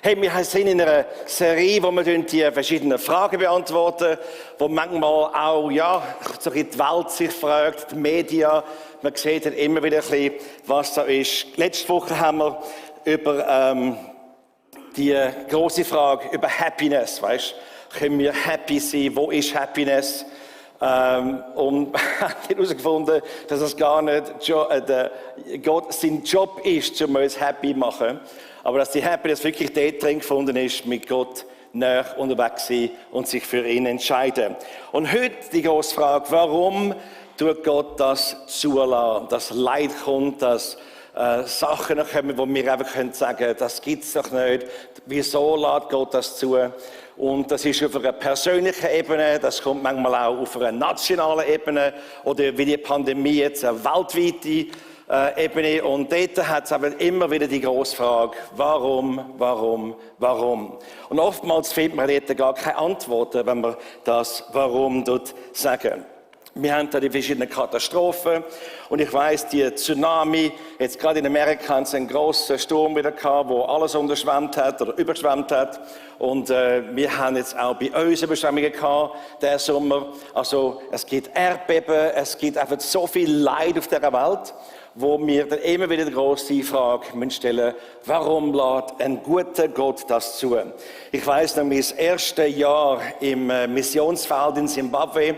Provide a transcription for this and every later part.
Hey, wir sind in einer Serie, wo wir die verschiedenen Fragen beantworten, wo manchmal auch, so die Welt sich fragt, die Medien. Man sieht dann immer wieder ein bisschen, was da ist. Letzte Woche haben wir über die große Frage über Happiness, weißt? Können wir happy sein? Wo ist Happiness? Und haben herausgefunden, dass es gar nicht Gott sein Job ist, um uns happy zu machen. Aber dass die Happiness wirklich dort drin gefunden ist, mit Gott näher unterwegs sein und sich für ihn entscheiden. Und heute die grosse Frage, warum tut Gott das zulassen? Dass Leid kommt, dass Sachen kommen, wo wir einfach sagen können, das gibt es doch nicht. Wieso lässt Gott das zu? Und das ist auf einer persönlichen Ebene, das kommt manchmal auch auf einer nationalen Ebene oder wie die Pandemie jetzt eine weltweite Ebene. Und dort hat es aber immer wieder die grosse Frage, warum? Und oftmals findet man dort gar keine Antworten, wenn man das Warum dort sagen. Wir haben da die verschiedenen Katastrophen und ich weiss, die Tsunami, jetzt gerade in Amerika haben sie einen grossen Sturm wieder gehabt, wo alles unterschwemmt hat oder überschwemmt hat. Und wir haben jetzt auch bei uns Überschwemmungen gehabt, diesen Sommer. Also es gibt Erdbeben, es gibt einfach so viel Leid auf dieser Welt, wo wir dann immer wieder die grosse Frage stellen, warum lässt ein guter Gott das zu? Ich weiss noch, mein erstes Jahr im Missionsfeld in Zimbabwe,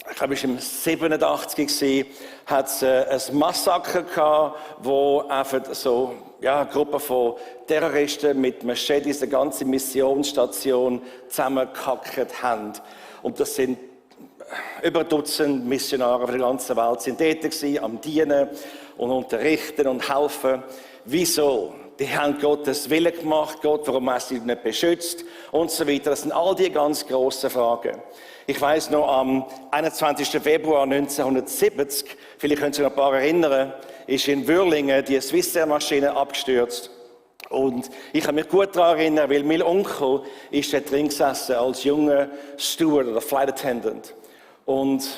ich glaube, es war im 87 hat es ein Massaker gehabt, wo einfach so, eine Gruppe von Terroristen mit Machetes die ganze Missionsstation zusammengehackt haben. Und das sind über ein Dutzend Missionare auf der ganzen Welt sind dort gewesen, am Dienen und unterrichten und helfen. Wieso? Die haben Gottes Willen gemacht, Gott, warum er sie nicht beschützt und so weiter. Das sind all die ganz grossen Fragen. Ich weiss noch, am 21. Februar 1970, vielleicht können Sie sich noch ein paar erinnern, ist in Würlingen die Swissair-Maschine abgestürzt. Und ich kann mich gut daran erinnern, weil mein Onkel ist da drin gesessen als junger Steward oder Flight Attendant. Und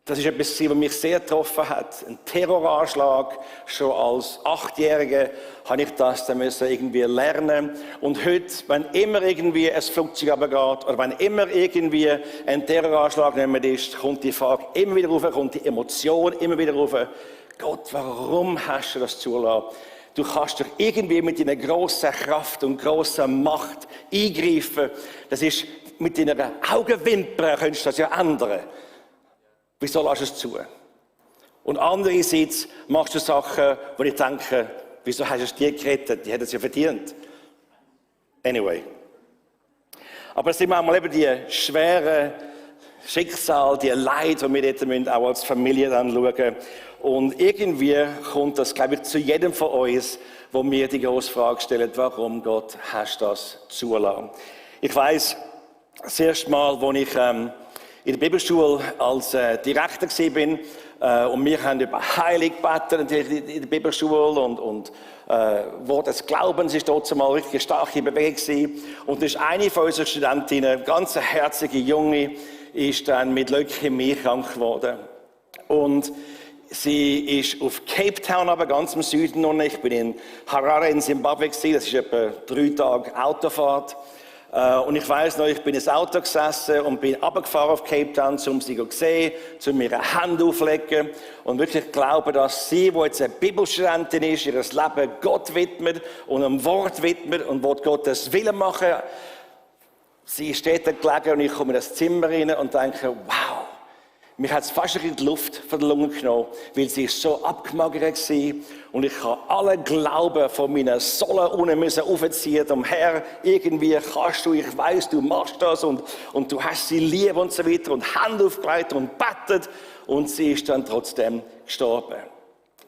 das ist etwas, was mich sehr getroffen hat. Ein Terroranschlag. Schon als 8-Jähriger habe ich das dann irgendwie lernen. Und heute, wenn immer irgendwie ein Flugzeug runtergeht oder wenn immer irgendwie ein Terroranschlag nicht ist, kommt die Frage immer wieder rauf, kommt die Emotion immer wieder rauf. Gott, warum hast du das zulassen? Du kannst doch irgendwie mit deiner grossen Kraft und grossen Macht eingreifen. Das ist mit deiner Augenwimpern könntest du das ja ändern. Wieso lässt du es zu? Und andererseits machst du Sachen, wo ich denke, wieso hast du die gerettet? Die hätten es ja verdient. Anyway. Aber es sind manchmal eben die schweren Schicksale, die Leid, die wir dort auch als Familie dann schauen. Und irgendwie kommt das, glaube ich, zu jedem von uns, wo mir die grosse Frage stellen, warum Gott hast du das zulassen? Ich weiss, das erste Mal, als ich in der Bibelschule als Direktor war und wir haben über Heilung gebeten in der Bibelschule und Wort des Glaubens ist dort mal richtig eine starke Bewegung gewesen. Und das ist eine von unseren Studentinnen, eine ganz herzige Junge, ist dann mit Leukämie krank geworden. Und sie ist auf Cape Town, aber ganz im Süden noch nicht. Ich bin in Harare in Zimbabwe gewesen. Das ist etwa 3 Tage Autofahrt. Und ich weiss noch, ich bin ins Auto gesessen und bin runtergefahren auf Cape Town, um sie zu sehen, um mir eine Hand aufzulegen und wirklich glauben, dass sie, die jetzt eine Bibelstudentin ist, ihr Leben Gott widmet und einem Wort widmet und will Gottes Willen machen. Sie steht da gelegen und ich komme in das Zimmer rein und denke, wow, mich hat es fast in die Luft von den Lungen genommen, weil sie so abgemagert war. Und ich habe alle Glauben von meinen Sohlen unten aufziehen. Herr, irgendwie kannst du, ich weiss, du machst das und du hast sie lieb und so weiter und Hände aufgelegt und betet. Und sie ist dann trotzdem gestorben.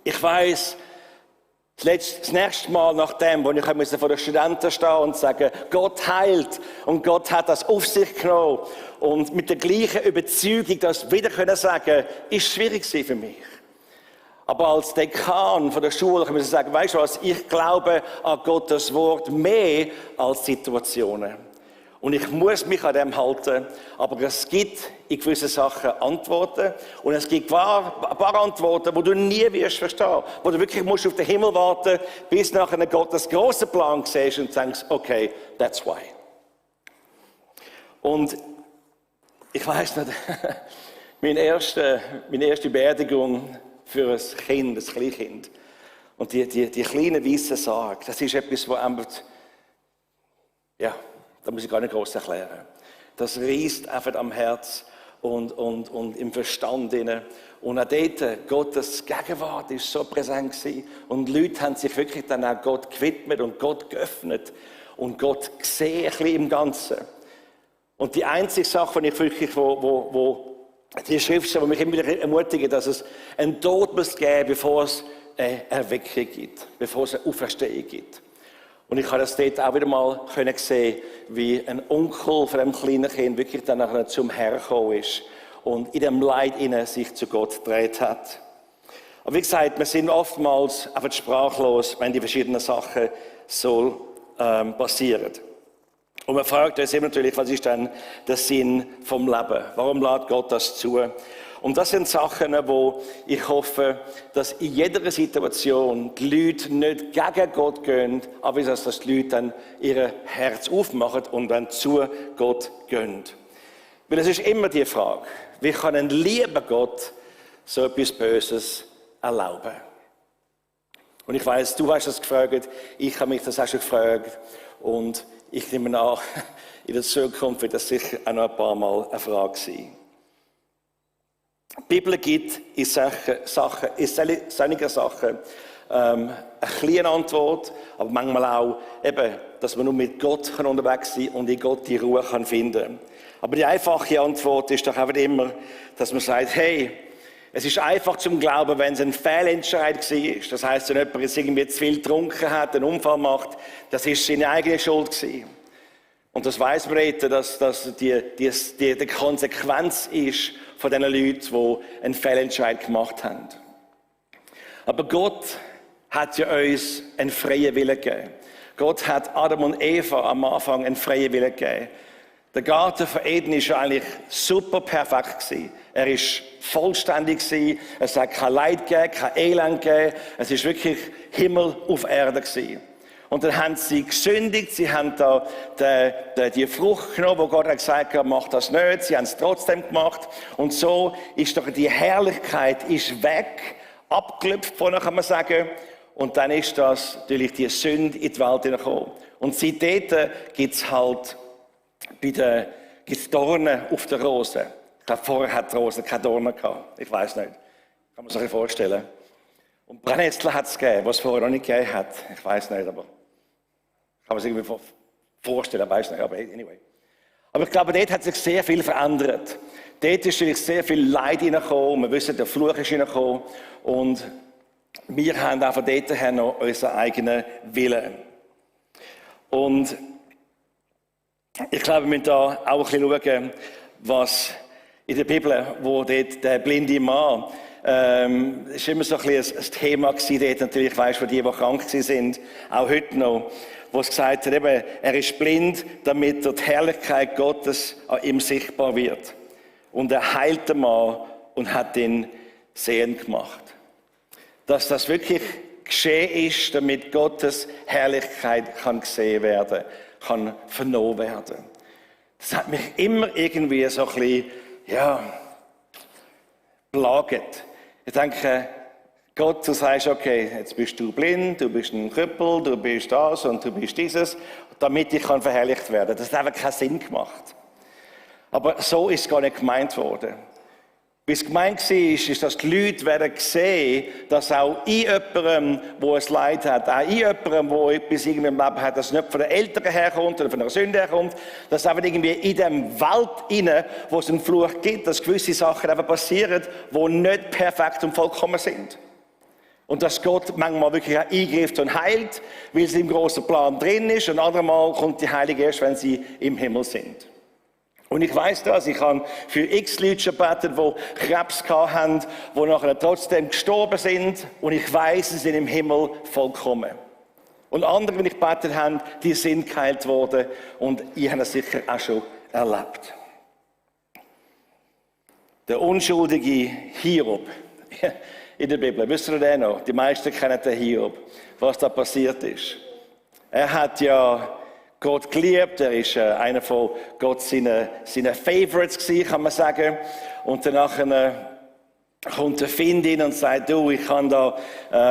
Ich weiss, das nächste Mal nach dem, wo ich vor den Studenten stehen und sagen, Gott heilt und Gott hat das auf sich genommen und mit der gleichen Überzeugung das wieder können sagen, ist schwierig für mich. Aber als Dekan von der Schule kann ich sagen, weißt du was, ich glaube an Gottes Wort mehr als Situationen. Und ich muss mich an dem halten. Aber es gibt in gewissen Sachen Antworten. Und es gibt ein paar Antworten, die du nie wirst verstehen. Wo du wirklich musst auf den Himmel warten, bis nachher Gott das große Plan siehst und denkst, okay, that's why. Und ich weiss nicht, meine erste Beerdigung für ein Kind, ein Kleinkind. Und die kleine weiße Sarg, das ist etwas, wo einfach, ja, da muss ich gar nicht groß erklären. Das reißt einfach am Herz und im Verstand inne. Und auch dort, Gottes Gegenwart ist so präsent gewesen. Und die Leute haben sich wirklich dann auch Gott gewidmet und Gott geöffnet. Und Gott gesehen, ein bisschen im Ganzen. Und die einzige Sache, die ich wirklich, wo die Schriftstellen, die mich immer wieder ermutigen, dass es einen Tod muss geben, bevor es eine Erweckung gibt, bevor es eine Auferstehung gibt. Und ich habe das dort auch wieder mal sehen, wie ein Onkel von einem kleinen Kind wirklich dann nachher zum Herrn gekommen ist und in dem Leid innen sich zu Gott gedreht hat. Aber wie gesagt, wir sind oftmals einfach sprachlos, wenn die verschiedenen Sachen so passieren. Und man fragt uns eben natürlich, was ist denn der Sinn vom Leben? Warum lässt Gott das zu? Und das sind Sachen, wo ich hoffe, dass in jeder Situation die Leute nicht gegen Gott gehen, aber dass die Leute dann ihr Herz aufmachen und dann zu Gott gehen. Weil es ist immer die Frage, wie kann ein lieber Gott so etwas Böses erlauben? Und ich weiß, du hast das gefragt, ich habe mich das auch schon gefragt. Und ich nehme an, in der Zukunft wird das sicher auch noch ein paar Mal eine Frage sein. Die Bibel gibt in solchen Sachen eine kleine Antwort, aber manchmal auch, eben, dass man nur mit Gott unterwegs sein kann und in Gott die Ruhe finden kann. Aber die einfache Antwort ist doch einfach immer, dass man sagt, hey, es ist einfach zum Glauben, wenn es ein Fehlentscheid war. Das heisst, wenn jemand jetzt irgendwie zu viel getrunken hat, einen Unfall macht, das ist seine eigene Schuld gewesen. Und das weiss man jetzt, dass die Konsequenz ist von den Leuten, die einen Fehlentscheid gemacht haben. Aber Gott hat ja uns einen freien Willen gegeben. Gott hat Adam und Eva am Anfang einen freien Willen gegeben. Der Garten von Eden war eigentlich super perfekt gewesen. Er war vollständig gewesen. Es hat kein Leid gegeben, kein Elend gegeben. Es war wirklich Himmel auf Erde gewesen. Und dann haben sie gesündigt. Sie haben da die Frucht genommen, wo Gott hat gesagt hat, mach das nicht. Sie haben es trotzdem gemacht. Und so ist doch die Herrlichkeit ist weg, abgelöpft, kann man sagen. Und dann ist das natürlich die Sünde in die Welt gekommen. Und seitdem gibt es halt gibt's Dornen auf der Rose. Ich glaube, vorher hat die Rose keine Dornen gehabt. Ich weiß nicht. Kann man sich vorstellen. Und Brennnessel hat es gegeben, was es vorher noch nicht gegeben hat. Ich weiß nicht, aber kann man sich irgendwie vorstellen, weiß nicht. Aber anyway. Aber ich glaube, dort hat sich sehr viel verändert. Dort ist natürlich sehr viel Leid hineingekommen. Wir wissen, der Fluch ist hineingekommen. Und wir haben auch von dort her noch unseren eigenen Willen. Und ich glaube, wir müssen da auch ein bisschen schauen, was in der Bibel, wo dort der blinde Mann, ist immer so ein bisschen ein Thema gewesen, dort natürlich, weißt du, die krank sind, auch heute noch, wo es gesagt hat, eben, er ist blind, damit die Herrlichkeit Gottes an ihm sichtbar wird. Und er heilt den Mann und hat ihn sehend gemacht. Dass das wirklich geschehen ist, damit Gottes Herrlichkeit kann gesehen werden, kann vernommen werden. Das hat mich immer irgendwie so ein bisschen, plagt. Ich denke, Gott, du sagst, okay, jetzt bist du blind, du bist ein Krüppel, du bist das und du bist dieses, damit ich kann verherrlicht werden. Das hat einfach keinen Sinn gemacht. Aber so ist es gar nicht gemeint worden. Wie es gemeint war, ist, dass die Leute werden sehen, dass auch in jemandem, der ein Leid hat, auch in jemandem, der etwas irgendwie im Leben hat, dass es nicht von den Eltern herkommt oder von einer Sünde herkommt, dass einfach irgendwie in dem Welt inne, wo es einen Fluch gibt, dass gewisse Sachen einfach passieren, die nicht perfekt und vollkommen sind. Und dass Gott manchmal wirklich auch eingreift und heilt, weil es im grossen Plan drin ist, und andermal kommt die Heilung erst, wenn sie im Himmel sind. Und ich weiss das, ich habe für x Leute gebetet, die Krebs hatten, die nachher trotzdem gestorben sind. Und ich weiss, sie sind im Himmel vollkommen. Und andere, die ich gebetet habe, die sind geheilt worden. Und ich habe das sicher auch schon erlebt. Der unschuldige Hiob in der Bibel, wisst ihr den noch? Die meisten kennen den Hiob, was da passiert ist. Er hat ja Gott geliebt, er ist einer von Gott seinen Favorites gewesen, kann man sagen. Und danach kommt der Findin und sagt, du, ich kann da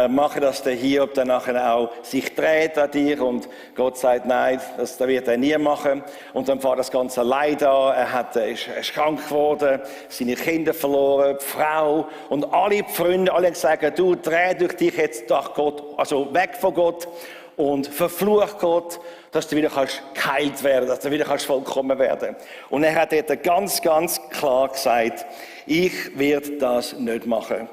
machen, dass der Hiob dann nachher auch sich dreht an dir. Und Gott sagt, nein, das wird er nie machen. Und dann fährt das ganze Leid an. Er ist krank geworden, seine Kinder verloren, die Frau. Und alle die Freunde, alle sagen, du, dreh durch dich jetzt nach Gott, also weg von Gott. Und verfluch Gott, dass du wieder geheilt werden kannst, dass du wieder vollkommen werden kannst. Und er hat dort ganz, ganz klar gesagt, ich werde das nicht machen.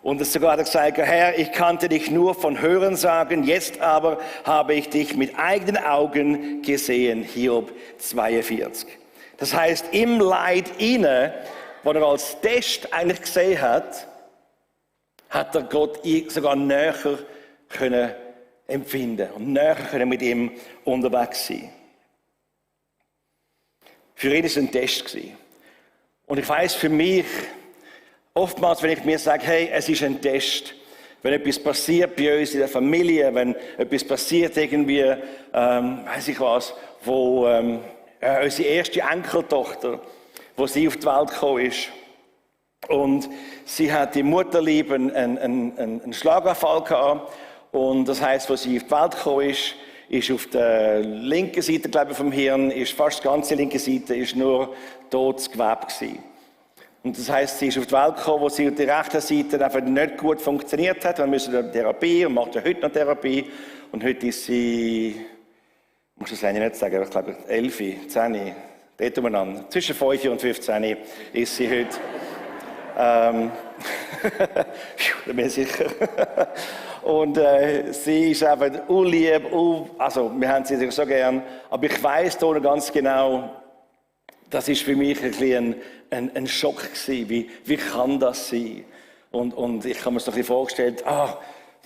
Und es sogar hat gesagt, Herr, ich kannte dich nur von Hören sagen, jetzt aber habe ich dich mit eigenen Augen gesehen. Hiob 42. Das heißt, im Leid inne, was er als Test eigentlich gesehen hat, hat er Gott sogar näher können empfinden und näher können mit ihm unterwegs sein. Für ihn war es ein Test. Und ich weiss, für mich, oftmals, wenn ich mir sage, hey, es ist ein Test, wenn etwas passiert bei uns in der Familie, wenn etwas passiert irgendwie, weiss ich was, wo unsere erste Enkeltochter, wo sie auf die Welt gekommen ist, und sie hat die Mutterliebe einen Schlaganfall gehabt. Und das heisst, als sie auf die Welt gekommen ist auf der linken Seite, glaube ich, vom Hirn, ist fast die ganze linke Seite ist nur totes Gewebe gewesen. Und das heisst, sie ist auf die Welt gekommen, wo sie auf der rechten Seite einfach nicht gut funktioniert hat. Dann müssen wir Therapie und macht ja heute noch Therapie. Und heute ist sie, ich muss das eigentlich nicht sagen, aber ich glaube 11, 10, dort umeinander. Zwischen 5 und 15 ist sie heute. Da bin ich sicher. Und sie ist einfach unlieb, also wir haben sie so gern. Aber ich weiss da ganz genau, das ist für mich ein Schock gewesen. Wie kann das sein? Und ich habe mir so ein bisschen vorgestellt,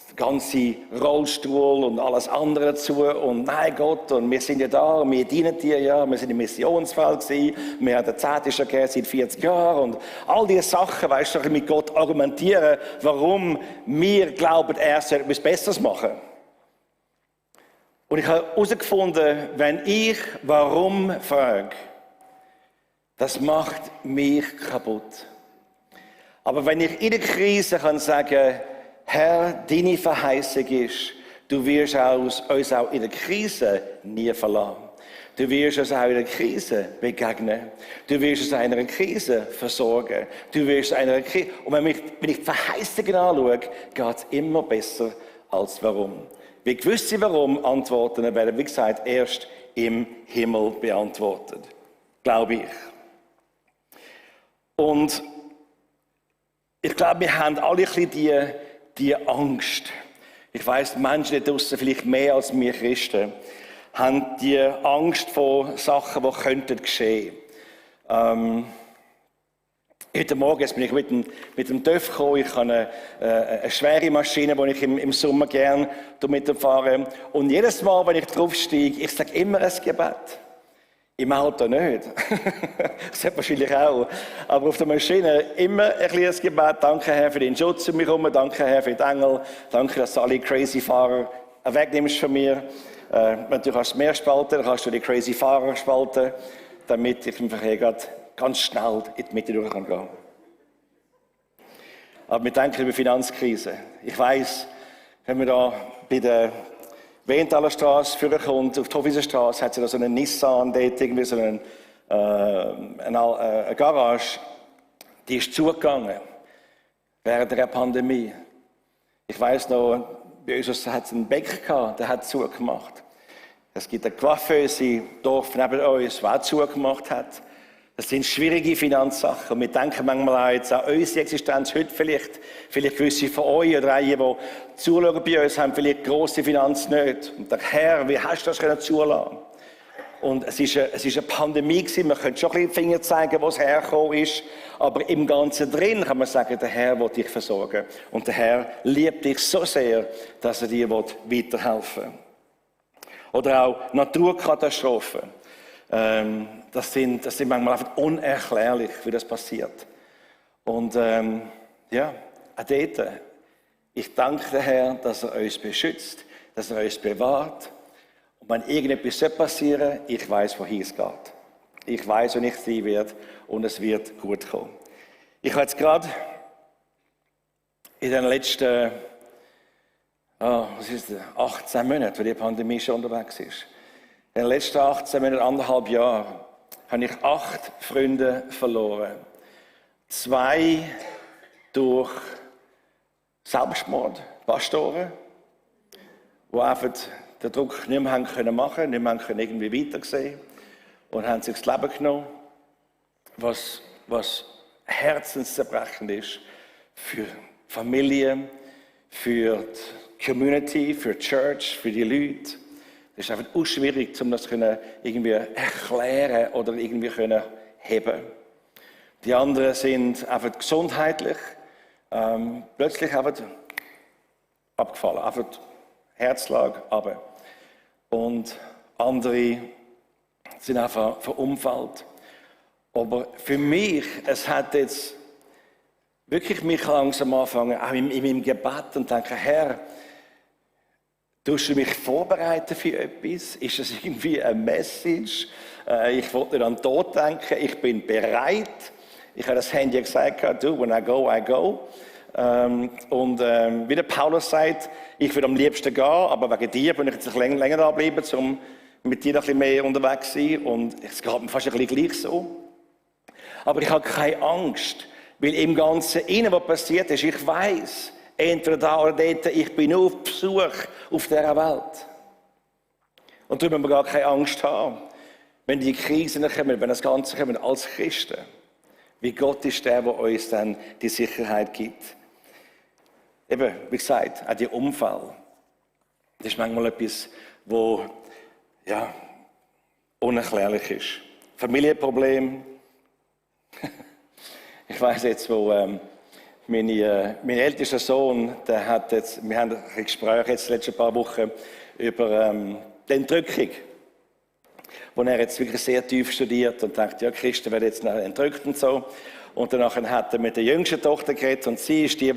der ganze Rollstuhl und alles andere dazu. Und mein Gott, und wir sind ja da, wir dienen dir ja, wir sind im Missionsfeld gewesen, wir haben den 10. schon gegeben seit 40 Jahren. Und all diese Sachen, weißt du, mit Gott argumentieren, warum wir glauben, er soll etwas Besseres machen. Und ich habe herausgefunden, wenn ich warum frage, das macht mich kaputt. Aber wenn ich in der Krise kann sagen, Herr, deine Verheißung ist, du wirst uns auch in der Krise nie verlassen. Du wirst uns auch in der Krise begegnen. Du wirst uns auch in einer Krise versorgen. Du wirst einer Krise. Und wenn ich die Verheißungen anschaue, geht es immer besser als warum. Wie gewisse Warum-Antworten werden, wie gesagt, erst im Himmel beantwortet. Glaube ich. Und ich glaube, wir haben alle ein bisschen die Angst. Ich weiss, Menschen da draussen, vielleicht mehr als wir Christen, haben die Angst vor Sachen, die könnten geschehen. Heute Morgen bin ich mit dem TÜV gekommen. Ich habe eine schwere Maschine, die ich im Sommer gerne mitfahre. Und jedes Mal, wenn ich draufsteige, ich sage immer ein Gebet. Im Auto nicht. Das hat wahrscheinlich auch. Aber auf der Maschine immer ein kleines Gebet. Danke, Herr, für den Schutz um mich herum. Danke, Herr, für die Engel. Danke, dass du alle crazy Fahrer wegnimmst von mir. Wenn du mehr spalten, dann kannst du die crazy Fahrer spalten, damit ich im Verkehr ganz schnell in die Mitte durch gehen kann. Aber wir denken über Finanzkrise. Ich weiss, wenn wir da bei der Wendtaler Straße vorkommt, auf die Hofwiesenstraße, hat sie da so einen Nissan, dort irgendwie so eine Garage, die ist zugegangen während der Pandemie. Ich weiss noch, bei uns hat es einen Bäcker gehabt, der hat zugemacht. Es gibt eine Coiffeuse im Dorf neben uns, die auch zugemacht hat. Das sind schwierige Finanzsachen. Und wir denken manchmal auch jetzt an unsere Existenz heute vielleicht gewisse von euch oder einige, die zuschauen bei uns, haben vielleicht grosse Finanzen nicht. Und der Herr, wie hast du das zulassen? Und es ist eine Pandemie gewesen. Man könnte schon ein bisschen Finger zeigen, wo es hergekommen ist. Aber im Ganzen drin kann man sagen, der Herr will dich versorgen. Und der Herr liebt dich so sehr, dass er dir weiterhelfen will. Oder auch Naturkatastrophen. Das sind manchmal einfach unerklärlich, wie das passiert. Und ja, auch dort, ich danke dem Herrn, dass er uns beschützt, dass er uns bewahrt. Und wenn irgendetwas passieren soll, ich weiß, wohin es geht. Ich weiß, wo ich sein werde und es wird gut kommen. Ich habe jetzt gerade in den letzten 18 Monaten, weil die Pandemie schon unterwegs ist, in den letzten 18 Monaten, 1,5 Jahre, habe ich 8 Freunde verloren. 2 durch Selbstmord, Pastoren, die einfach den Druck nicht mehr machen können, nicht mehr können irgendwie weitersehen und haben sich das Leben genommen, was herzenszerbrechend ist für Familien, für die Community, für die Church, für die Leute. Es ist einfach auch schwierig, um das irgendwie erklären oder irgendwie heben. Die anderen sind einfach gesundheitlich plötzlich einfach abgefallen, einfach Herzschlag runter. Und andere sind einfach verunfallt. Aber für mich, es hat jetzt wirklich mich langsam angefangen, auch in meinem Gebet und denke, Herr, tust du mich vorbereiten für etwas? Ist das irgendwie eine Message? Ich wollte nicht an den Tod denken, ich bin bereit. Ich habe das Handy gesagt, du, when I go, I go. Wie der Paulus sagt, ich würde am liebsten gehen, aber wegen dir bin ich jetzt länger da bleiben, um mit dir noch ein bisschen mehr unterwegs zu sein. Und es geht mir fast ein bisschen gleich so. Aber ich habe keine Angst, weil im Ganzen innen, was passiert ist, ich weiß, entweder da oder dort, ich bin nur auf Besuch auf dieser Welt. Und darum müssen wir gar keine Angst haben, wenn die Krisen kommen, wenn das Ganze kommt, als Christen. Wie Gott ist der uns dann die Sicherheit gibt. Eben, wie gesagt, auch die Unfall. Das ist manchmal etwas, wo ja, unerklärlich ist. Familienproblem. Ich weiß jetzt, wo mein ältester Sohn, der hat jetzt, wir haben ein Gespräch jetzt die letzten paar Wochen über die Entrückung, wo er jetzt wirklich sehr tief studiert und denkt, ja, Christen werden jetzt entrückt und so. Und danach hat er mit der jüngsten Tochter geredet und sie ist die,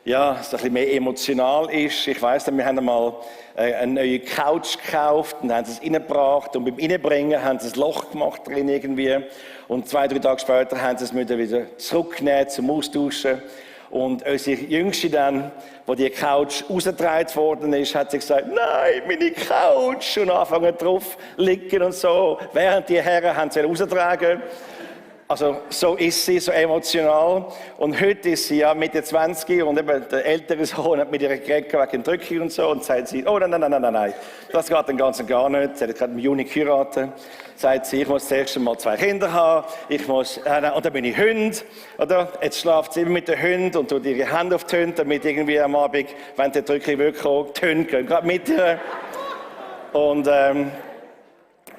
ja, so ein bisschen mehr emotional ist. Ich weiss, wir haben einmal eine neue Couch gekauft und haben es reingebracht und beim Reinbringen haben sie ein Loch gemacht drin irgendwie. Und 2-3 Tage später haben sie es wieder zurückgenommen zum Austauschen. Und unsere Jüngste dann, wo die Couch rausgetragen worden ist, hat sie gesagt, nein, meine Couch! Und anfangen drauf liegen und so. Während die Herren haben sie rausgetragen. Also so ist sie, so emotional. Und heute ist sie ja Mitte 20 und eben der ältere Sohn hat mit ihrer geredet wegen Entrückung und so und sagt sie, oh nein, das geht den ganzen gar nicht. Sie hat gerade im Juni geheiratet. Sagt sie, ich muss das erste Mal 2 Kinder haben, und dann bin ich Hund, oder? Jetzt schlaft sie immer mit den Hunden und tut ihre Hände auf die Hunde, damit irgendwie am Abend, wenn die Entrückung wirklich kommt, die Hunde gehen gerade mit ihr. Und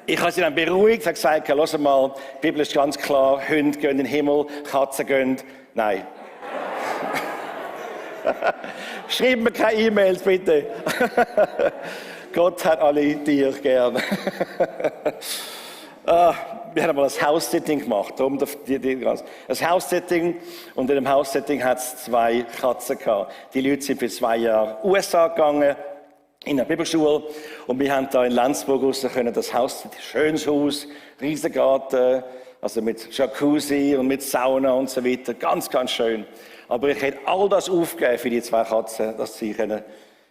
ich habe sie dann beruhigt und gesagt, hör mal, die Bibel ist ganz klar, Hunde gehen in den Himmel, Katzen gehen, nein. Schreibt mir keine E-Mails, bitte. Gott hat alle Tiere gern. Wir haben mal ein House-Sitting gemacht. Ein House-Sitting und in dem House-Sitting hat es 2 Katzen gehabt. Die Leute sind für 2 Jahre USA gegangen. In der Bibelschule. Und wir haben da in Lenzburg raus können das Haus, ein schönes Haus, Riesengarten, also mit Jacuzzi und mit Sauna und so weiter. Ganz, ganz schön. Aber ich hätte all das aufgegeben für die 2 Katzen, dass sie können.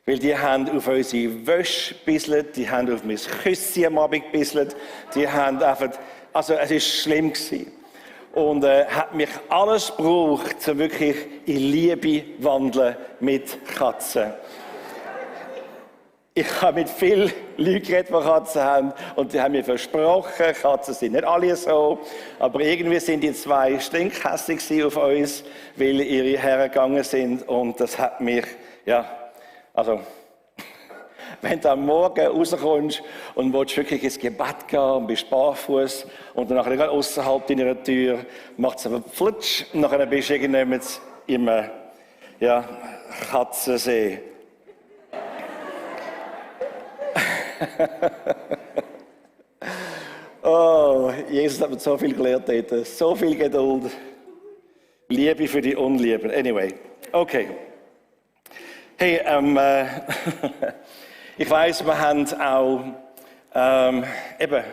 Weil die haben auf unsere Wäsche gebisselt, die haben auf mein Küsschen am Abend gebisselt, die haben einfach, also es war schlimm gewesen. Und hat mich alles gebraucht, um wirklich in Liebe wandeln mit Katzen. Ich habe mit vielen Leuten geredet, die Katzen haben, und die haben mir versprochen, Katzen sind nicht alle so, aber irgendwie sind die 2 stinkhässig auf uns, weil ihre Herren gegangen sind, und das hat mich, ja, also, wenn du am Morgen rauskommst und willst wirklich ins Gebet gehen und bist barfuß und dann nachher gerade außerhalb deiner Tür macht es aber flutsch und nachher bist du irgendjemand im Katzensee. Oh, Jesus hat mir so viel gelernt dort. So viel Geduld. Liebe für die Unlieben. Anyway, okay. Hey, ich weiss, wir haben auch eben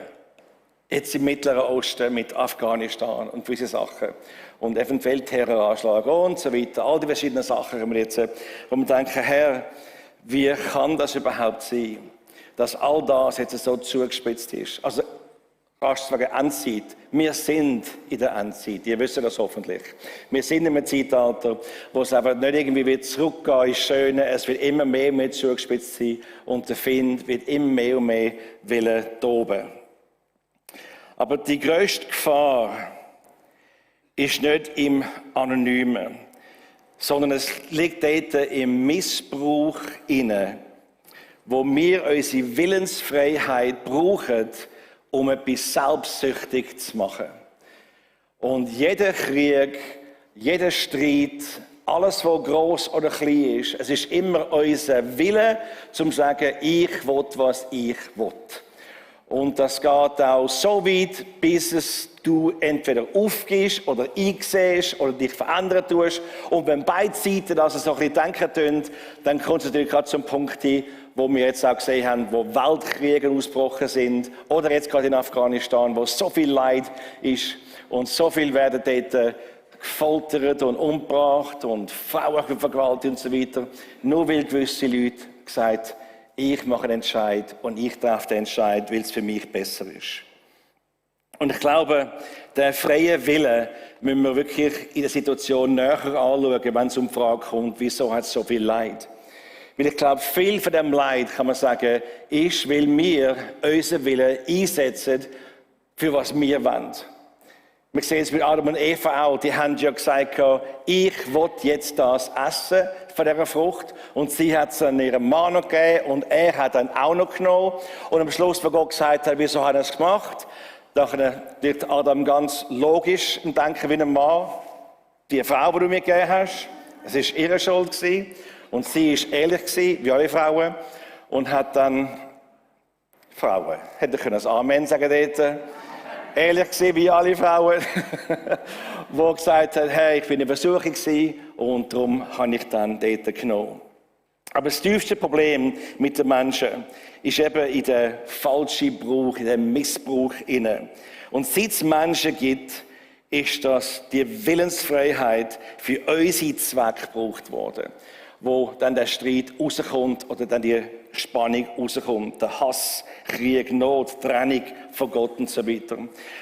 jetzt im Mittleren Osten mit Afghanistan und gewisse Sachen und eventuell Terroranschläge und so weiter. All die verschiedenen Sachen, wo wir denken, Herr, wie kann das überhaupt sein, dass all das jetzt so zugespitzt ist? Also, fast sagen, Endzeit. Wir sind in der Endzeit. Ihr wisst das hoffentlich. Wir sind in einem Zeitalter, wo es einfach nicht irgendwie wieder zurückgehen ins Schöne. Es wird immer mehr und mehr zugespitzt sein und der Find wird immer mehr und mehr toben. Aber die grösste Gefahr ist nicht im Anonymen, sondern es liegt dort im Missbrauch inne, wo wir unsere Willensfreiheit brauchen, um etwas selbstsüchtig zu machen. Und jeder Krieg, jeder Streit, alles, was gross oder klein ist, es ist immer unser Wille, zum zu sagen, ich will, was ich will. Und das geht auch so weit, bis du entweder aufgibst oder einsiehst oder dich verändern tust. Und wenn beide Seiten also so ein bisschen denken tun, dann kommt es natürlich gerade zum Punkt hin, wo wir jetzt auch gesehen haben, wo Weltkriege ausgebrochen sind. Oder jetzt gerade in Afghanistan, wo so viel Leid ist und so viel werden dort gefoltert und umgebracht und Frauen vergewaltigt und so weiter. Nur weil gewisse Leute gesagt haben, ich mache einen Entscheid und ich treffe den Entscheid, weil es für mich besser ist. Und ich glaube, den freien Willen müssen wir wirklich in der Situation näher anschauen, wenn es um die Frage kommt, wieso hat es so viel Leid? Weil ich glaube, viel von dem Leid, kann man sagen, ist, weil wir unseren Willen einsetzen, für was wir wollen. Wir sehen es mit Adam und Eva auch. Die haben ja gesagt, ich will jetzt das essen von dieser Frucht. Und sie hat es an ihrem Mann noch gegeben und er hat dann auch noch genommen. Und am Schluss, wo Gott gesagt hat, wieso hat er es gemacht? Dann wird Adam ganz logisch denken wie ein Mann. Die Frau, die du mir gegeben hast, es war ihre Schuld gewesen. Und sie war ehrlich gewesen, wie alle Frauen. Und hat dann Frauen. Hätte ich ein Amen sagen dort. Ehrlich gewesen, wie alle Frauen, die gesagt haben, hey, ich bin in Versuchung gewesen und darum habe ich dann dort genommen. Aber das tiefste Problem mit den Menschen ist eben in der falschen Brauch, in dem Missbrauch inne. Und seit es Menschen gibt, ist das die Willensfreiheit für unsere Zwecke gebraucht worden, wo dann der Streit rauskommt oder dann die Spannung rauskommt, der Hass, Krieg, Not, Trennung von Gott und so weiter.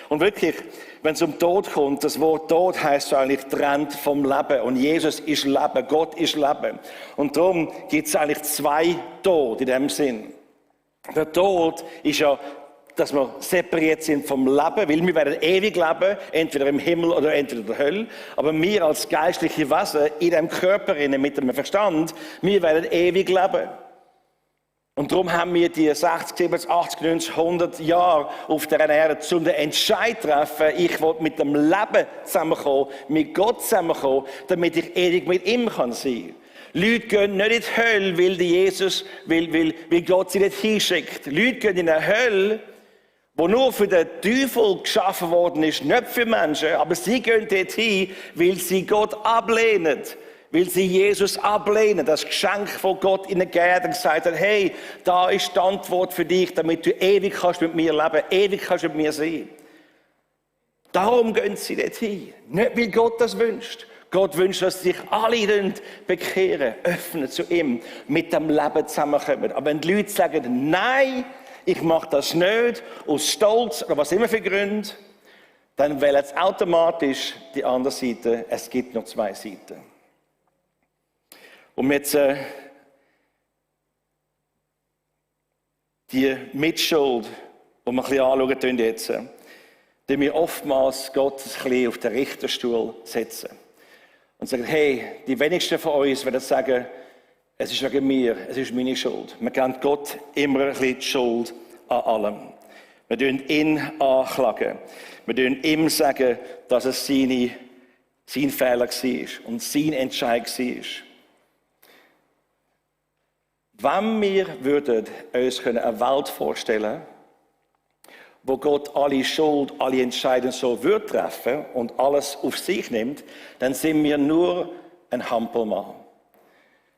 Und wirklich, wenn es um Tod kommt, das Wort Tod heisst eigentlich trennt vom Leben. Und Jesus ist Leben, Gott ist Leben. Und darum gibt es eigentlich zwei Tod in dem Sinn. Der Tod ist ja, dass wir separiert sind vom Leben, weil wir werden ewig leben, entweder im Himmel oder entweder in der Hölle. Aber wir als geistliche Wesen in dem Körper, mit dem Verstand, wir werden ewig leben. Und darum haben wir die 60, 70, 80, 90, 100 Jahre auf der Erde zum Entscheid treffen, ich will mit dem Leben zusammenkommen, mit Gott zusammenkommen, damit ich ewig mit ihm sein kann. Leute gehen nicht in die Hölle, weil Gott sie nicht hinschickt. Leute gehen in eine Hölle, wo nur für den Teufel geschaffen worden ist, nicht für Menschen, aber sie gehen dorthin, weil sie Gott ablehnen. Weil sie Jesus ablehnen, das Geschenk von Gott ihnen gegeben und gesagt haben, hey, da ist die Antwort für dich, damit du ewig kannst mit mir leben, ewig kannst mit mir sein. Darum gehen sie dorthin. Nicht, weil Gott das wünscht. Gott wünscht, dass sich alle bekehren, öffnen zu ihm, mit dem Leben zusammenkommen. Aber wenn die Leute sagen, nein, ich mache das nicht, aus Stolz oder was immer für Gründe, dann wählen sie automatisch die andere Seite. Es gibt noch zwei Seiten. Und jetzt die Mitschuld, die wir ein bisschen anschauen jetzt, die wir oftmals Gott ein bisschen auf den Richterstuhl setzen. Und sagen, hey, die wenigsten von uns werden sagen, es ist wegen mir, es ist meine Schuld. Wir geben Gott immer ein bisschen die Schuld an allem. Wir tun ihn anklagen. Wir tun ihm sagen, dass es sein Fehler war und sein Entscheid war. Wenn wir uns eine Welt vorstellen können, wo Gott alle Schuld, alle Entscheidungen so treffen und alles auf sich nimmt, dann sind wir nur ein Hampelmann.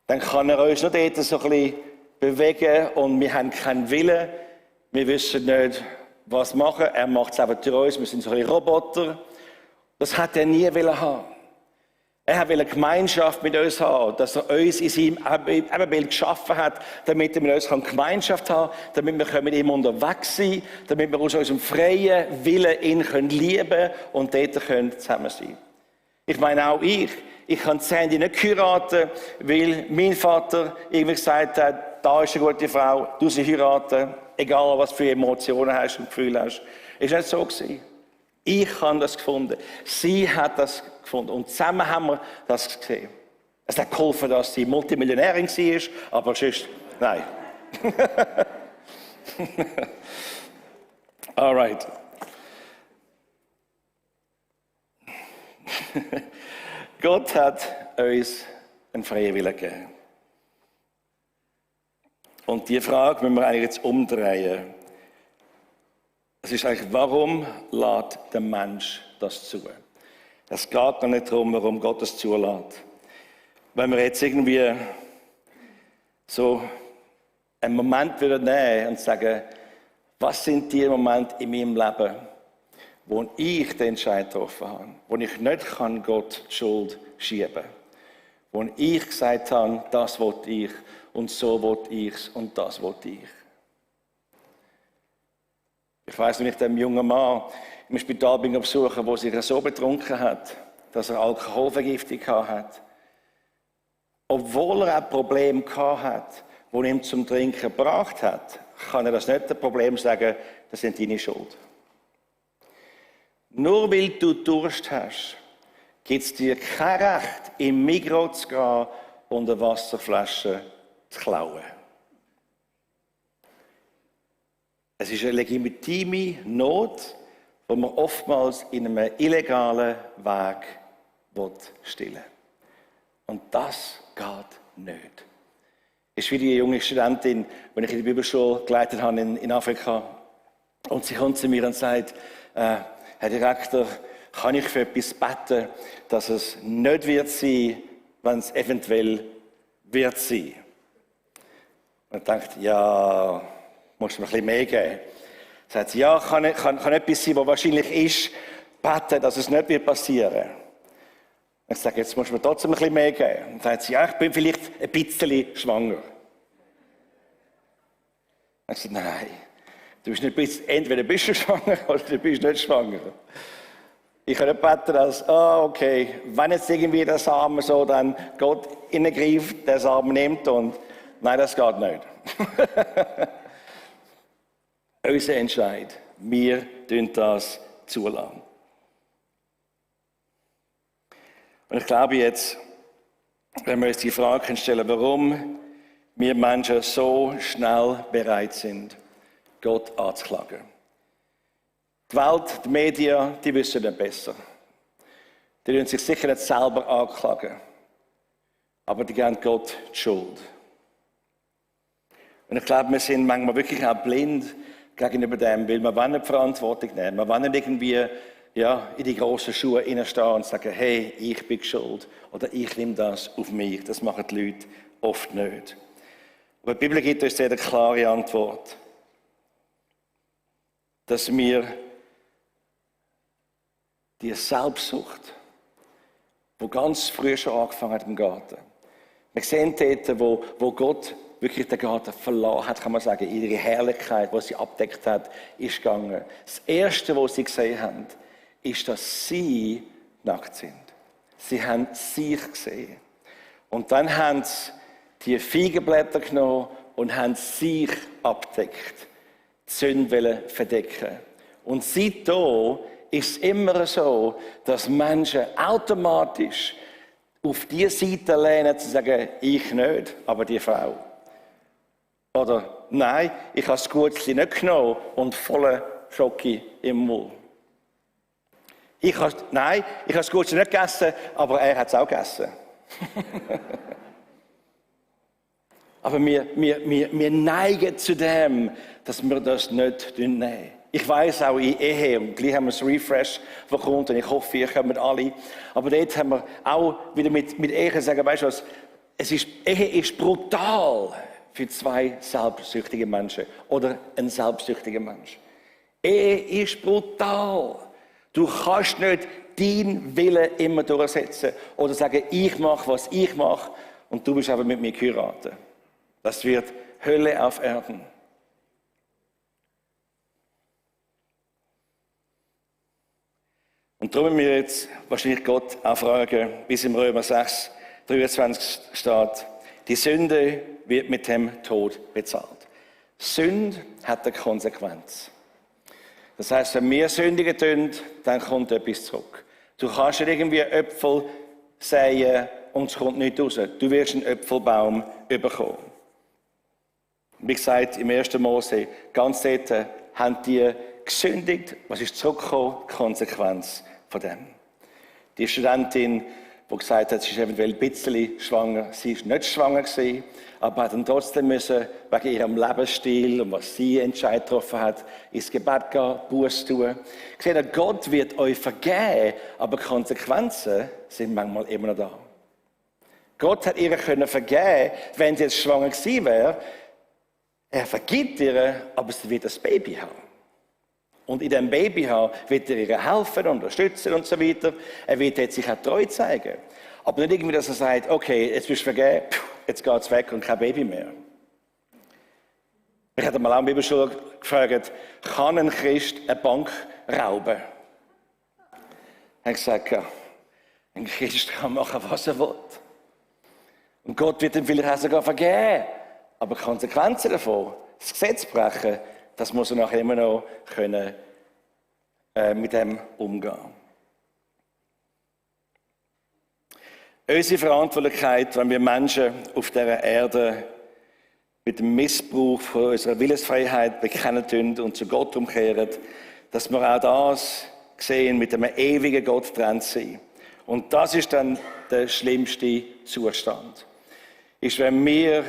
Dann kann er uns nur dort so ein bisschen bewegen und wir haben keinen Willen. Wir wissen nicht, was machen. Er macht es eben durch uns. Wir sind so ein bisschen Roboter. Das hat er nie haben. Er will eine Gemeinschaft mit uns haben, dass er uns in seinem Ebenbild geschaffen hat, damit er mit uns Gemeinschaft haben kann, damit wir mit ihm unterwegs sein können, damit wir aus unserem freien Willen ihn lieben können und dort zusammen sein können. Ich meine auch ich kann Sandy nicht heiraten, weil mein Vater irgendwie gesagt hat, da ist eine gute Frau, du sie heiraten, egal was für Emotionen hast und Gefühle hast. Ist nicht so gewesen. Ich habe das gefunden. Sie hat das gefunden. Und zusammen haben wir das gesehen. Es hat geholfen, dass sie Multimillionärin war, aber sonst, nein. Alright. Gott hat uns einen freien Willen gegeben. Und die Frage müssen wir eigentlich jetzt umdrehen. Es ist eigentlich, warum lässt der Mensch das zu? Es geht gar nicht darum, warum Gott es zulässt. Wenn wir jetzt irgendwie so einen Moment nehmen würden und sagen, was sind die Momente in meinem Leben, wo ich den Entscheid getroffen habe, wo ich nicht Gott die Schuld schieben kann, wo ich gesagt habe, das will ich und so will ich es und das will ich. Ich weiss, wenn ich dem jungen Mann im Spital besuche, der sich so betrunken hat, dass er Alkoholvergiftung hat, obwohl er ein Problem hat, das ihn zum Trinken gebracht hat, kann er das nicht ein Problem sagen, das sind deine Schuld. Nur weil du Durst hast, gibt es dir kein Recht, im Migros zu gehen und eine Wasserflasche zu klauen. Es ist eine legitime Not, die man oftmals in einem illegalen Weg stillen will. Und das geht nicht. Es ist wie die junge Studentin, die ich in der Bibelschule geleitet habe in Afrika. Und sie kommt zu mir und sagt, Herr Direktor, kann ich für etwas beten, dass es nicht wird sein, wenn es eventuell wird sein? Und ich dachte, ja, musst du mir ein bisschen mehr geben. Sagt sie, ja, kann etwas sein, was wahrscheinlich ist, beten, dass es nicht wird passieren. Ich sage, jetzt musst du mir trotzdem ein bisschen mehr geben. Und sagt sie, ja, ich bin vielleicht ein bisschen schwanger. Ich sage, nein, du bist nicht ein bisschen, entweder bist du schwanger oder du bist nicht schwanger. Ich kann nicht beten, dass, okay, wenn jetzt irgendwie der Samen so dann Gott hineingreift, der Samen nimmt und, nein, das geht nicht. Unser Entscheid. Wir tun das zulassen. Und ich glaube jetzt, wenn wir uns die Frage stellen, warum wir Menschen so schnell bereit sind, Gott anzuklagen. Die Welt, die Medien, die wissen nicht besser. Die tun sich sicher nicht selber anklagen. Aber die geben Gott die Schuld. Und ich glaube, wir sind manchmal wirklich auch blind gegenüber dem, weil wir wollen nicht Verantwortung nehmen. Wir wollen nicht irgendwie in die grossen Schuhe hineinstehen und sagen, hey, ich bin schuld oder ich nehme das auf mich. Das machen die Leute oft nicht. Aber die Bibel gibt uns sehr eine klare Antwort, dass wir die Selbstsucht, die ganz früh schon angefangen hat im Garten. Wir sehen dort, wo Gott wirklich den Garten verlassen hat, kann man sagen, ihre Herrlichkeit, die sie abdeckt hat, ist gegangen. Das Erste, was sie gesehen haben, ist, dass sie nackt sind. Sie haben sich gesehen. Und dann haben sie die Feigenblätter genommen und haben sich abdeckt, die Sünde verdecken. Und seitdem ist es immer so, dass Menschen automatisch auf die Seite lehnen, zu sagen, ich nicht, aber die Frau. Oder, nein, ich habe das Gutzli nicht genommen und volle Schocke im Mund. Nein, ich habe das Gutzli nicht gegessen, aber er hat es auch gegessen. Aber wir neigen zu dem, dass wir das nicht nehmen. Ich weiss auch in Ehe, und gleich haben wir das Refresh, das kommt, und ich hoffe, ihr kommt alle. Aber dort haben wir auch wieder mit Ehe sagen, weißt du was, Ehe ist brutal für zwei selbstsüchtige Menschen oder ein selbstsüchtiger Mensch. Ehe ist brutal. Du kannst nicht deinen Willen immer durchsetzen oder sagen, ich mache, was ich mache, und du bist aber mit mir geheiratet. Das wird Hölle auf Erden. Und darum müssen wir jetzt wahrscheinlich Gott auch fragen, wie es im Römer 6, 23 steht, die Sünde wird mit dem Tod bezahlt. Sünde hat eine Konsequenz. Das heisst, wenn wir Sündigen tun, dann kommt etwas zurück. Du kannst nicht irgendwie Äpfel säen und es kommt nichts raus. Du wirst einen Äpfelbaum bekommen. Wie gesagt, im 1. Mose, ganz dort haben die gesündigt. Was ist zurückgekommen? Die Konsequenz von dem. Die Studentin, die gesagt hat, sie ist eventuell ein bisschen schwanger, sie war nicht schwanger gewesen, aber hat dann trotzdem müssen, wegen ihrem Lebensstil und was sie Entscheid getroffen hat, ins Gebet gehen, Buße tun. Seht ihr, Gott wird euch vergeben, aber die Konsequenzen sind manchmal immer noch da. Gott hat ihr vergeben, wenn sie jetzt schwanger gewesen wäre. Er vergibt ihr, aber sie wird ein Baby haben. Und in diesem Baby haben wird er ihr helfen, unterstützen und so weiter. Er wird jetzt sich auch treu zeigen. Aber nicht irgendwie, dass er sagt, okay, jetzt bist du vergeben, jetzt geht es weg und kein Baby mehr. Ich hatte mal auch in der Bibelschule gefragt, kann ein Christ eine Bank rauben? Er hat gesagt, ja, ein Christ kann machen, was er will. Und Gott wird ihm vielleicht auch sogar vergeben. Aber die Konsequenzen davon, das Gesetz brechen, das muss er nachher immer noch können, mit dem umgehen. Unsere Verantwortlichkeit, wenn wir Menschen auf dieser Erde mit dem Missbrauch von unserer Willensfreiheit bekennen tun und zu Gott umkehren, dass wir auch das sehen, mit einem ewigen Gott getrennt sind. Und das ist dann der schlimmste Zustand. Ist, wenn wir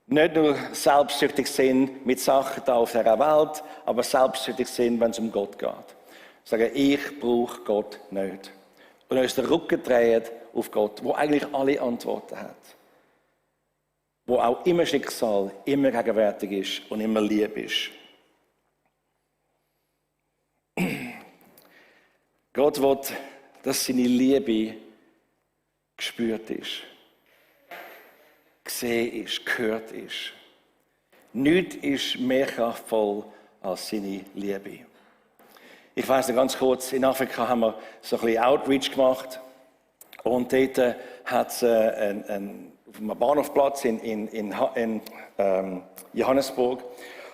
nicht nur selbstsüchtig sind mit Sachen da auf dieser Welt, aber selbstsüchtig sind, wenn es um Gott geht. Sagen, ich brauche Gott nicht. Und uns den Rücken drehen auf Gott, wo eigentlich alle Antworten hat. Wo auch immer Schicksal, immer gegenwärtig ist und immer lieb ist. Gott will, dass seine Liebe gespürt ist. Gesehen ist, gehört ist. Nichts ist mehr kraftvoll als seine Liebe. Ich weiss noch ganz kurz, in Afrika haben wir so ein bisschen Outreach gemacht. Und dort hat es auf einem Bahnhofplatz in Johannesburg.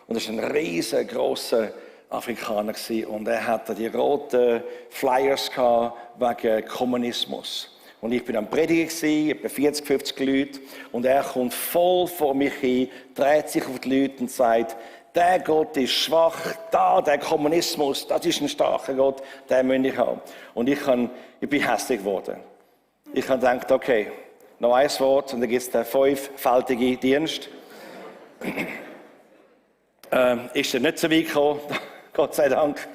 Und das war ein riesengroßer Afrikaner. Und er hatte die roten Flyers wegen Kommunismus. Und ich bin am Predigen, etwa 40, 50 Leute. Und er kommt voll vor mich hin, dreht sich auf die Leute und sagt, der Gott ist schwach, der Kommunismus, das ist ein starker Gott, den müssen ich haben. Und ich bin hässlich geworden. Ich habe gedacht, okay, noch ein Wort und dann gibt es den 5-fältigen Dienst. Ist er nicht so weit gekommen, Gott sei Dank.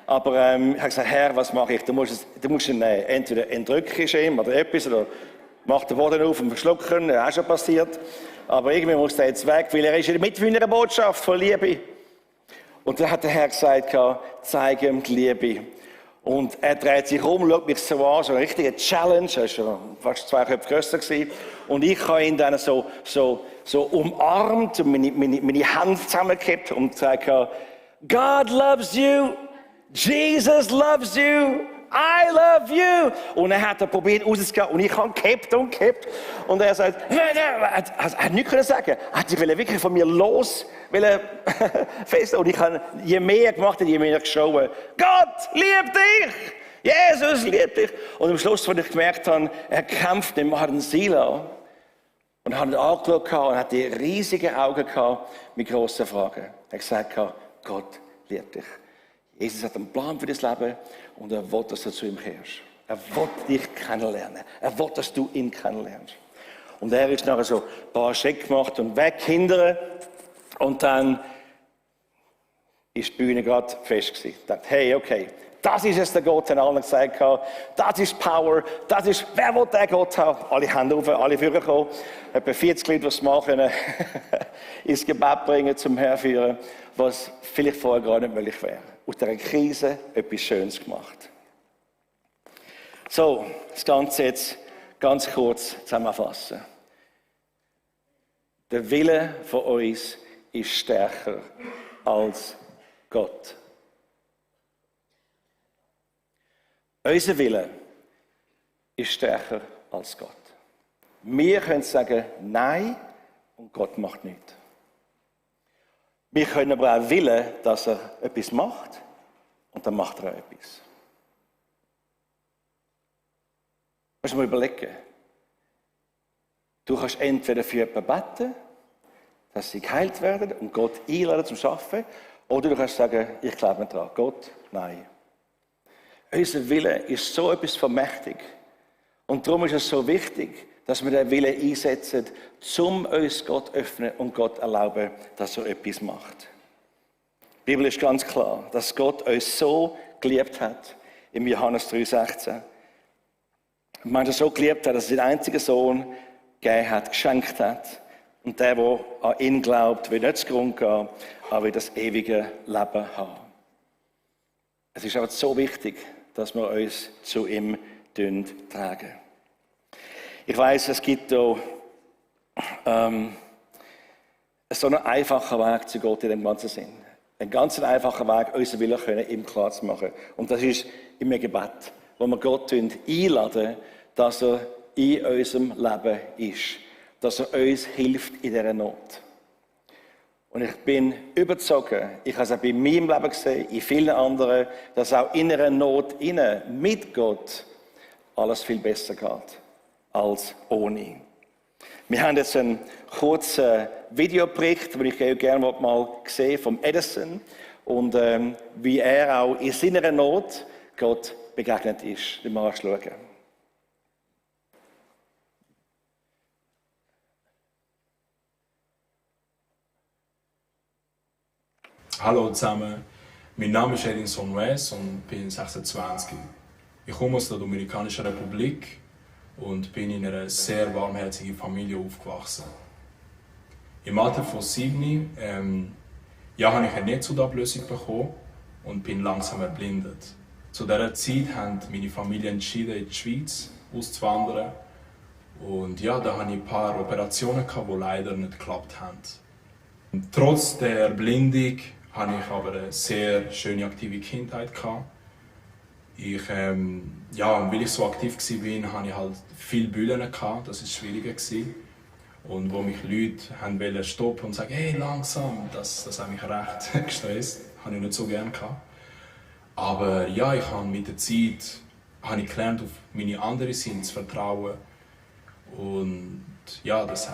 Aber ich habe gesagt, Herr, was mache ich? Du musst ihn entweder entrückst ihm oder etwas, oder mach den Boden auf und verschlucken, das ist auch schon passiert. Aber irgendwie muss er jetzt weg, weil er ist mit in einer Botschaft von Liebe. Und dann hat der Herr gesagt, zeige ihm die Liebe. Und er dreht sich um, schaut mich so an, so eine richtige Challenge, er war schon fast 2 Köpfe grösser gewesen. Und ich habe ihn dann so umarmt und meine Hände zusammengekippt und gesagt, God loves you, Jesus loves you, I love you. Und er hat probiert rauszugehen und ich habe gekippt und gekippt. Und er sagt, er hat nichts können sagen. Er hat sich wirklich von mir los fest. Und ich habe, je mehr gemacht hat, je mehr geschaut. Gott liebt dich! Jesus liebt dich. Und am Schluss, als ich gemerkt habe, er kämpft nicht mehr, hat einen Sila und hat ihn angeschaut und hat die riesigen Augen gehabt mit grossen Fragen. Er hat gesagt, Gott liebt dich. Jesus hat einen Plan für dein Leben und er will, dass du zu ihm kehrst. Er will dich kennenlernen. Er will, dass du ihn kennenlernst. Und er ist nachher so ein paar Schritte gemacht und weg, Kinder. Und dann ist die Bühne gerade fest gewesen. Ich dachte, hey, okay, das ist es, der Gott, den allen gesagt hat. Das ist Power, das ist, wer will den Gott haben? Alle Hände auf, alle vorgekommen. Etwa 40 Leute, die es machen, ins Gebet bringen, zum Herführen, was vielleicht vorher gar nicht möglich wäre. Aus dieser Krise etwas Schönes gemacht. So, das Ganze jetzt ganz kurz zusammenfassen. Der Wille von uns ist stärker als Gott. Unser Wille ist stärker als Gott. Wir können sagen Nein und Gott macht nichts. Wir können aber auch willen, dass er etwas macht und dann macht er auch etwas. Du musst mal überlegen. Du kannst entweder für jemanden beten, dass sie geheilt werden und Gott einladen zum Arbeiten, oder du kannst sagen, ich glaube nicht daran. Gott, nein. Unser Wille ist so etwas vermächtig. Und darum ist es so wichtig, dass wir den Willen einsetzen, um uns Gott öffnen und Gott erlauben, dass er etwas macht. Die Bibel ist ganz klar, dass Gott uns so geliebt hat, im Johannes 3,16. Man hat so geliebt hat, dass er den einzigen Sohn gegeben hat, geschenkt hat. Und der an ihn glaubt, wird nicht zugrunde gehen, aber wird das ewige Leben haben. Es ist auch so wichtig, dass wir uns zu ihm tragen. Ich weiss, es gibt hier so einen einfachen Weg zu Gott in dem ganzen Sinn. Ein ganz einfacher Weg, unseren Willen können, ihm klar zu machen. Und das ist im Gebet, wo wir Gott einladen, dass er in unserem Leben ist. Dass er uns hilft in dieser Not. Und ich bin überzeugt, ich habe es auch bei meinem Leben gesehen, in vielen anderen, dass auch in einer Not mit Gott alles viel besser geht als ohne. Wir haben jetzt einen kurzen Videobericht, den ich gerne mal sehen vom Edison und wie er auch in seiner Not Gott begegnet ist. Den mal anschauen. Hallo zusammen, mein Name ist Edinson Wes und bin 26. Ich komme aus der Dominikanischen Republik und bin in einer sehr warmherzigen Familie aufgewachsen. Im Alter von 7 habe ich eine Netzhautablösung bekommen und bin langsam erblindet. Zu dieser Zeit haben meine Familie entschieden, in die Schweiz auszuwandern. Und ja, da hatte ich ein paar Operationen, die leider nicht geklappt haben. Und trotz der Erblindung hatte ich aber eine sehr schöne, aktive Kindheit. Weil ich so aktiv war, hatte ich halt viele Bühlen. Das war schwieriger. Und wo mich Leute wollten stoppen und sagen, hey, langsam, das hat mich recht gestresst. Das hatte ich nicht so gerne. Aber ja, ich habe mit der Zeit gelernt, auf meine anderen Sinne zu vertrauen. Und ja, das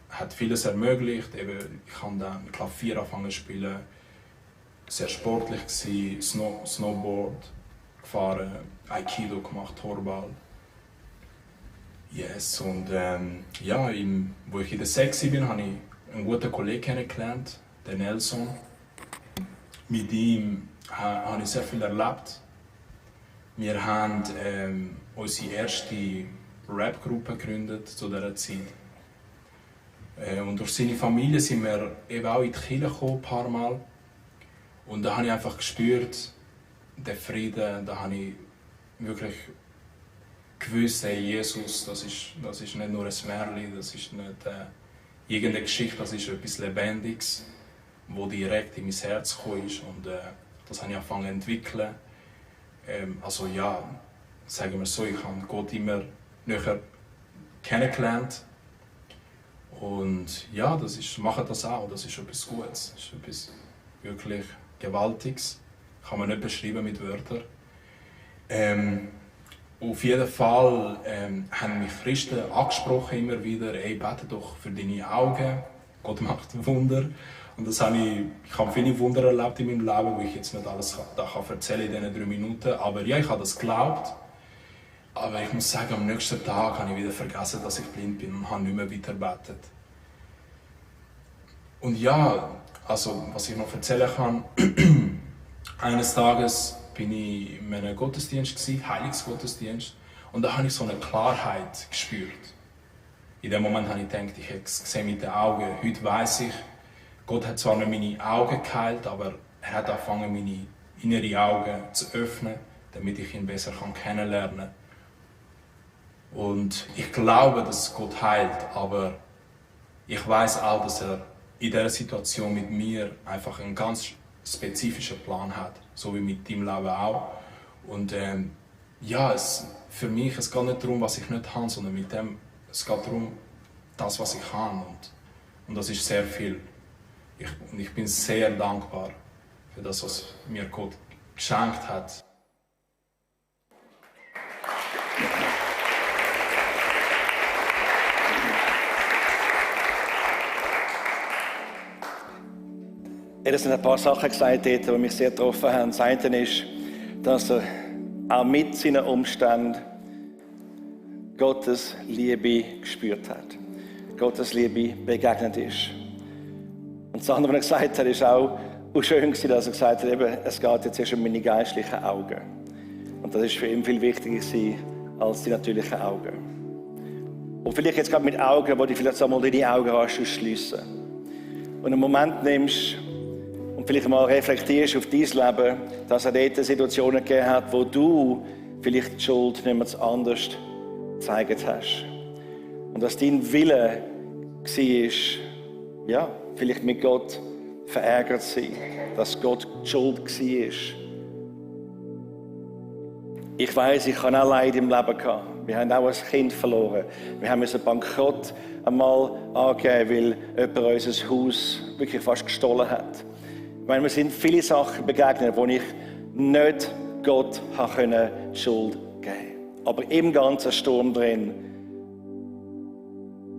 hat vieles ermöglicht. Eben, ich habe dann Klavier angefangen zu spielen, sehr sportlich gewesen, Snowboard gefahren, Aikido gemacht, Horball. Yes, und wo ich in der 6 war, habe ich einen guten Kollegen kennengelernt, den Nelson. Mit ihm habe ich sehr viel erlebt. Wir haben unsere erste Rap-Gruppe gegründet zu dieser Zeit. Und durch seine Familie sind wir eben auch in die Kirche gekommen, ein paar Mal. Und da habe ich einfach gespürt, den Frieden, da habe ich wirklich gewusst, hey, Jesus, das ist nicht nur ein Märchen, das ist nicht irgendeine Geschichte, das ist etwas Lebendiges, das direkt in mein Herz gekommen ist. Und das habe ich angefangen zu entwickeln. Sagen wir so, ich habe Gott immer näher kennengelernt. Und ja, mache das auch, das ist etwas Gutes, das ist etwas wirklich Gewaltiges. Kann man nicht beschreiben mit Wörtern. Auf jeden Fall haben mich Christen angesprochen immer wieder, ey, bete doch für deine Augen, Gott macht Wunder. Und das ich habe viele Wunder erlebt in meinem Leben, wo ich jetzt nicht alles erzählen kann in diesen 3 Minuten. Aber ja, ich habe das geglaubt. Aber ich muss sagen, am nächsten Tag habe ich wieder vergessen, dass ich blind bin und habe nicht mehr weiter gebetet. Und ja, also was ich noch erzählen kann, eines Tages bin ich in einem Gottesdienst gewesen, Heilungsgottesdienst, und da habe ich so eine Klarheit gespürt. In dem Moment habe ich gedacht, ich hätte es gesehen mit den Augen. Heute weiss ich, Gott hat zwar nicht meine Augen geheilt, aber er hat angefangen, meine inneren Augen zu öffnen, damit ich ihn besser kennenlernen kann. Und ich glaube, dass Gott heilt, aber ich weiß auch, dass er in dieser Situation mit mir einfach einen ganz spezifischen Plan hat, so wie mit deinem Leben auch. Und ja, für mich es geht nicht darum, was ich nicht habe, sondern es geht darum, das, was ich habe. Und das ist sehr viel. Und ich bin sehr dankbar für das, was mir Gott geschenkt hat. Er hat ein paar Sachen gesagt, die mich sehr getroffen haben. Das eine ist, dass er auch mit seinen Umständen Gottes Liebe gespürt hat. Gottes Liebe begegnet ist. Und das andere, was er gesagt hat, ist auch schön, dass er gesagt hat, eben, es geht jetzt erst um meine geistlichen Augen. Und das ist für ihn viel wichtiger als die natürlichen Augen. Und vielleicht jetzt gerade mit Augen, wo du vielleicht einmal deine Augen hast, schliessen. Und einen Moment nimmst und vielleicht mal reflektierst auf dein Leben, dass er dort Situationen gegeben hat, wo du vielleicht die Schuld nicht mehr anders gezeigt hast. Und dass dein Wille war, ja, vielleicht mit Gott verärgert sein, dass Gott die Schuld war. Ich weiss, ich habe auch Leid im Leben gehabt. Wir haben auch ein Kind verloren. Wir haben einen Bankrott einmal angegeben, weil jemand unser Haus wirklich fast gestohlen hat. Ich meine, mir sind viele Sachen begegnet, wo ich nicht Gott die Schuld geben konnte. Aber im ganzen Sturm drin,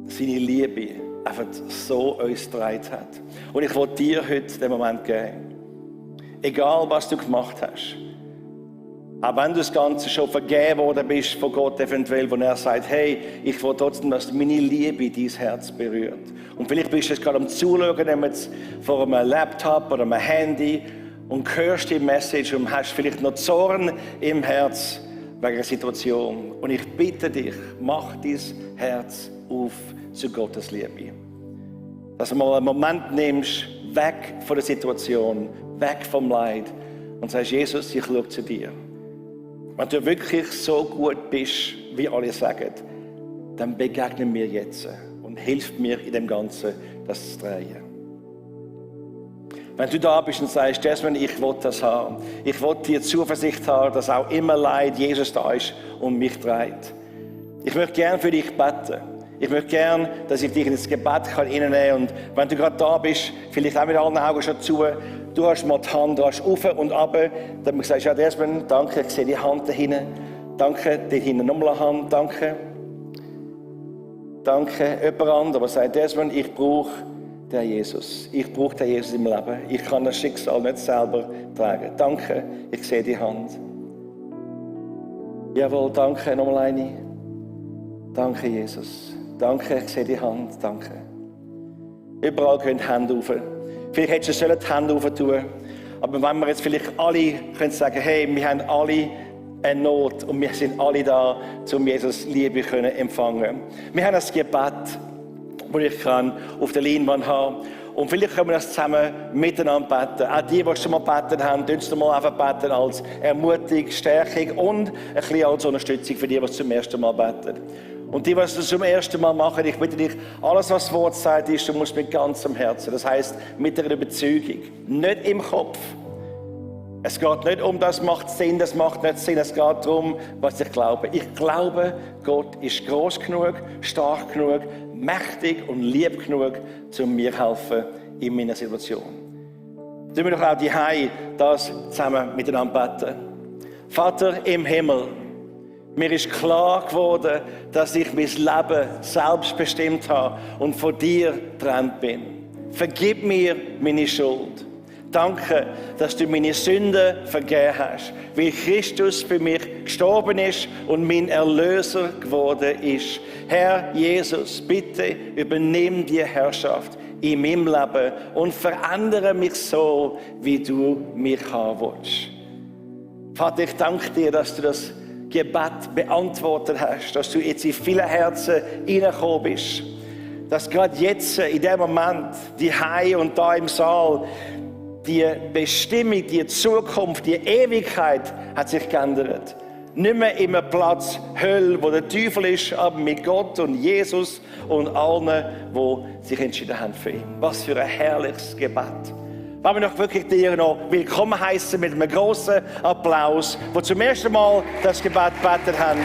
seine Liebe einfach so uns getragen hat. Und ich will dir heute den Moment geben. Egal, was du gemacht hast, auch wenn du das Ganze schon vergeben worden bist von Gott eventuell, wo er sagt, hey, ich will trotzdem, dass meine Liebe dein Herz berührt. Und vielleicht bist du jetzt gerade am Zuschauen, jetzt vor einem Laptop oder einem Handy und hörst die Message und hast vielleicht noch Zorn im Herz wegen der Situation. Und ich bitte dich, mach dein Herz auf zu Gottes Liebe. Dass du mal einen Moment nimmst, weg von der Situation, weg vom Leid und sagst, Jesus, ich schaue zu dir. Wenn du wirklich so gut bist, wie alle sagen, dann begegne mir jetzt und hilf mir in dem Ganzen, das zu drehen. Wenn du da bist und sagst, Desmond, ich will das haben, ich will die Zuversicht haben, dass auch immer Leid Jesus da ist und mich trägt. Ich möchte gerne für dich beten. Ich möchte gerne, dass ich dich in das Gebet reinnehmen kann. Und wenn du gerade da bist, vielleicht auch mit allen Augen schon zu, du hast mal die Hand, du hast auf und ab, dann sagst du, ja, Desmond, danke, ich sehe die Hand da hinten. Danke, da hinten nochmal eine Hand, danke. Danke, jemand anderes, aber sagt, Desmond, ich brauche den Jesus. Ich brauche den Jesus im Leben. Ich kann das Schicksal nicht selber tragen. Danke, ich sehe die Hand. Jawohl, danke, nochmal eine. Danke, Jesus. Danke, ich sehe die Hand. Danke. Überall gehen die Hände rauf. Vielleicht hättest du die Hände rauf tun. Aber wenn wir jetzt vielleicht alle können sagen, hey, wir haben alle eine Not und wir sind alle da, um Jesus Liebe können empfangen. Wir haben ein Gebet, das ich kann auf der Leinwand haben. Und vielleicht können wir das zusammen miteinander beten. Auch die schon mal gebetet haben, tun es mal einfach beten als Ermutigung, Stärkung und ein bisschen als Unterstützung für die, die zum ersten Mal beten. Und die, die es zum ersten Mal machen, ich bitte dich, alles, was das Wort sagt, ist, du musst mit ganzem Herzen, das heisst mit einer Überzeugung, nicht im Kopf. Es geht nicht um, das macht Sinn, das macht nicht Sinn, es geht darum, was ich glaube. Ich glaube, Gott ist groß genug, stark genug, mächtig und lieb genug, um mir zu helfen in meiner Situation. Tun wir doch auch die das zusammen miteinander beten. Vater im Himmel, mir ist klar geworden, dass ich mein Leben selbst bestimmt habe und von dir getrennt bin. Vergib mir meine Schuld. Danke, dass du meine Sünden vergeben hast, weil Christus für mich gestorben ist und mein Erlöser geworden ist. Herr Jesus, bitte übernimm die Herrschaft in meinem Leben und verändere mich so, wie du mich haben willst. Vater, ich danke dir, dass du das Gebet beantwortet hast, dass du jetzt in viele Herzen hineingekommen bist, dass gerade jetzt, in dem Moment, die Hei und da im Saal, die Bestimmung, die Zukunft, die Ewigkeit hat sich geändert. Nicht mehr immer Platz Hölle, wo der Teufel ist, aber mit Gott und Jesus und allen, die sich entschieden haben für ihn. Was für ein herrliches Gebet. Wollen wir noch wirklich dir noch willkommen heißen mit einem grossen Applaus, wo zum ersten Mal das Gebet gebetet haben.